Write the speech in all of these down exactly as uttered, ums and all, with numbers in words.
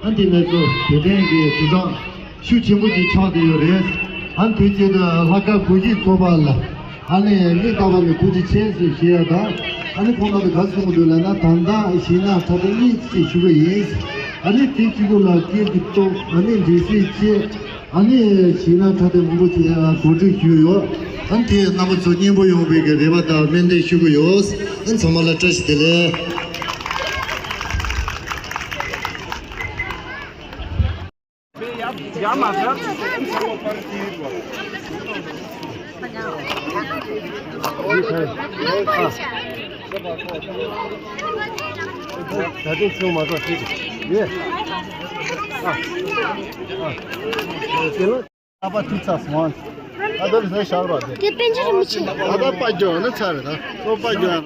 ཨ་དེ་ནས་ཚོ་དེ་ཐེངས་ཀྱི་དུས་སྟངས་ཤུགས་ཆེན་པོ་ཅིག་ཆགས་བསྡད་ཡོད་རེད། ཨ་དེ་བྱས་ཏེ་ལྷག་དཀར་སྒོ་འབྱེད་ཚོགས་པ་ལ་ཨ་ནི་སྙིང་ཐག་པ་ནས་ཐུགས་རྗེ་ཆེ་ཞེས་ཞུ་ཡ་དང་། ཨ་ནི་ཁོང་རྣམ་པས་ག་རེ་གསུང་གི་འདུག་ལབ་ན། ད་ལྟ་གཞས་སྣ་ཁྲ་ཐོག་གཉིས་ཅིག་ཞུ་གི་ཡིན། ཨ་ནི་དེ་གཅིག་པོ་ལ་སྐད་ཀྱི་སྟོབས། ཨ་ནི་འགྲེལ་བཤད་བཅས། ཨ་ནི་གཞས་སྣ་ཁྲ་ཐོག་མང་པོ་ཅིག་གོ་སྒྲིག་ཞུས་ཡོད། ཨ་ནི་དེ་རྣམ་པ་ཚོ་སྙན་པོ་ཡོང་བའི་གི་རེ་བ་དང་སྨོན་འདུན་ཞུ་གི་ཡོད། ཨ་ནི་ཚང་མ་ལ་བཀྲ་ཤིས་བདེ་ལེགས། ད་དུང་ཆུང་མ་གཏོགས་ཅིག་ཡོད། ཨ་ཨ། ཨ་པ་ཐུག་ཚར་སོང་། ཨ་ད་ལ་ཟ་ཞག་རོགས་དེ། དེ་པན་ཆ་རིན་པོ་ཆེ། ཨ་ད་པ་རྒྱོ་ན་ཚར་རེད་ད། ཨོ་པ་རྒྱོ།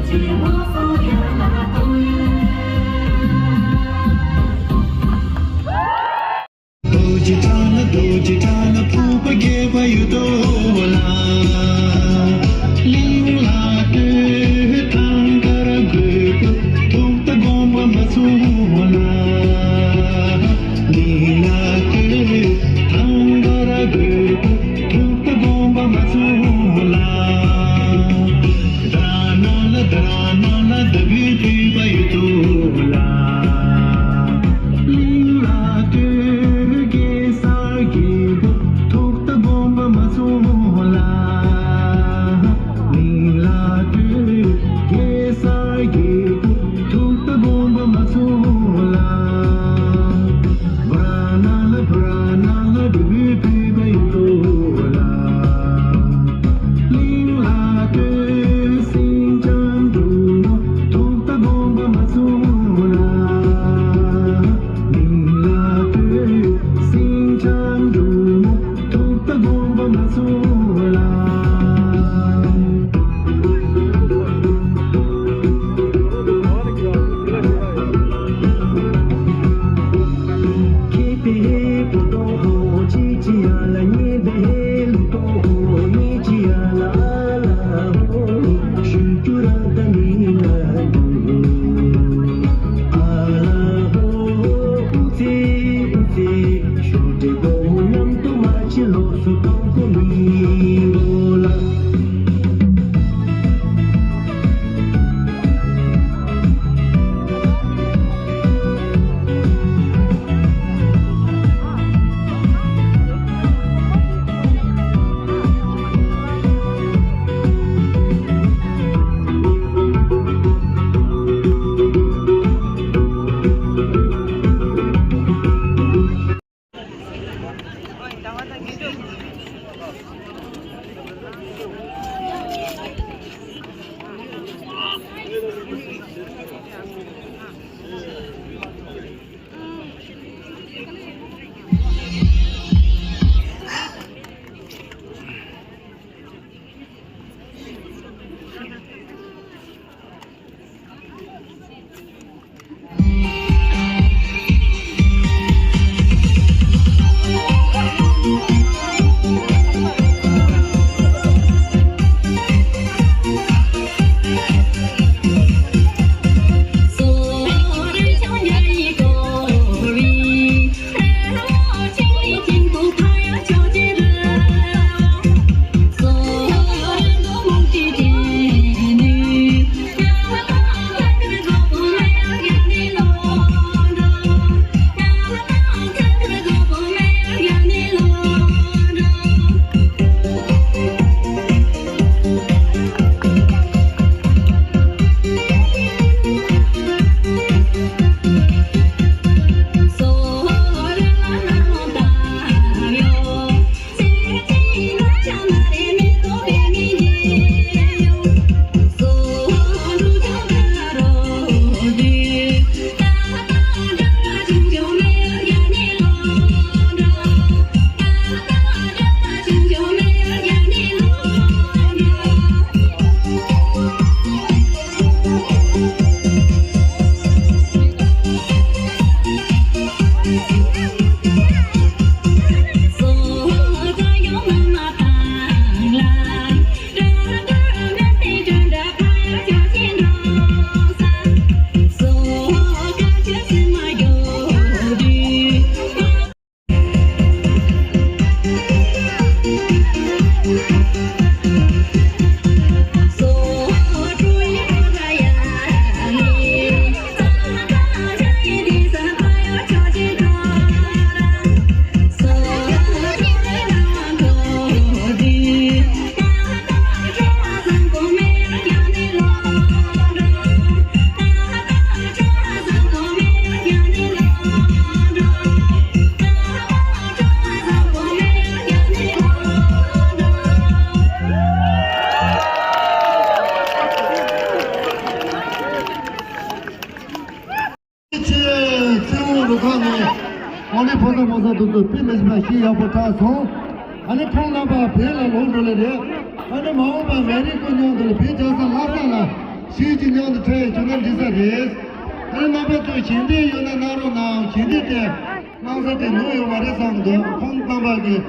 རྡོ་རྗེ་གྲགས་ན་རྡོ་རྗེ་གྲགས་ན་ཕུར་པ་རྒྱས་པ་ཡོད་དོ་ལ། གླིང་ལ་སྟོད་ཐང་དཀར་རྒོད་པོ་ཐུགས་ད་དགོངས་པ་མ་ཚོམས་ལ། གླིང་ལ་སྟོད་ཐང་དཀར་རྒོད་པོ་ཐུགས་ད་དགོངས་པ་མ་ཚོམས་ལ། དྷ་ར་ན་ལ་དྷ་ར་ན་ལ་ལྟ་བུའི་ཕུར་པ་ཡོད་དོ་ལ། གླིང་ལ་སྟོད་གེ་སར་རྒྱལ་པོ་ཐུགས་ད་དགོངས་པ་མ་ཚོམས་ལ། གླིང་ལ་སྟོད་གེ་སར་རྒྱལ་པོ་ཐུགས་ད་དགོངས་པ་མ་ཚོམས་ལ། བྷ་ར་ན་ལ་བྷ་ར་ན་ལ་ལྟ་བུའི་ཕུར་པ་ཡོད་དོ་ལ། གླིང་ལ་སྟོད་སེང་ལྕམ་འབྲུག་མོ་ཐུགས་ད་དགོངས་པ་མ་ཚོམས་ལ། གླིང་ལ་སྟོད་སེང་ལྕམ་འབྲུག་མོ་ཐུགས་ད་དགོངས་པ་མ་ཚོམས་ལ། ཆེ། རྩེད་མོ་རུ་ཁག་ནས་ཨ་ནི་ཕོ་གསར་མོ་གསར་དེ་ཚོ་དཔེ་མི་སྲིད་པ་ཞིག་ཡག་པོ་གྲགས་སོང་། ཨ་ནི་ཁོང་རྣམ་པ་བོད་ལ་ལོག་འགྲོ་ལེ་རེད། ཨ་ནི་མ་འོངས་པ་མེ་རི་ཀོ་མཉམ་དུ་ལ་བོད་རྒྱལ་ས་ལྷ་ས་ལ་ ཁྱེད་ཀྱི་མཉམ་དུ་འཕྲད་ཡོད་ན་འགྲིག་ས་རེད། ཨ་ནི་རྣམ་པ་ཚོས་ཞལ་འདེབས་ཡོད་ན་གནང་རོགས་གནང་། ཞལ་འདེབས་དེ་གནང་ས་དེ་ནོར་ཡོད་མ་རེད་བསམ་འདུག་ཁོང་རྣམ་པ་གི་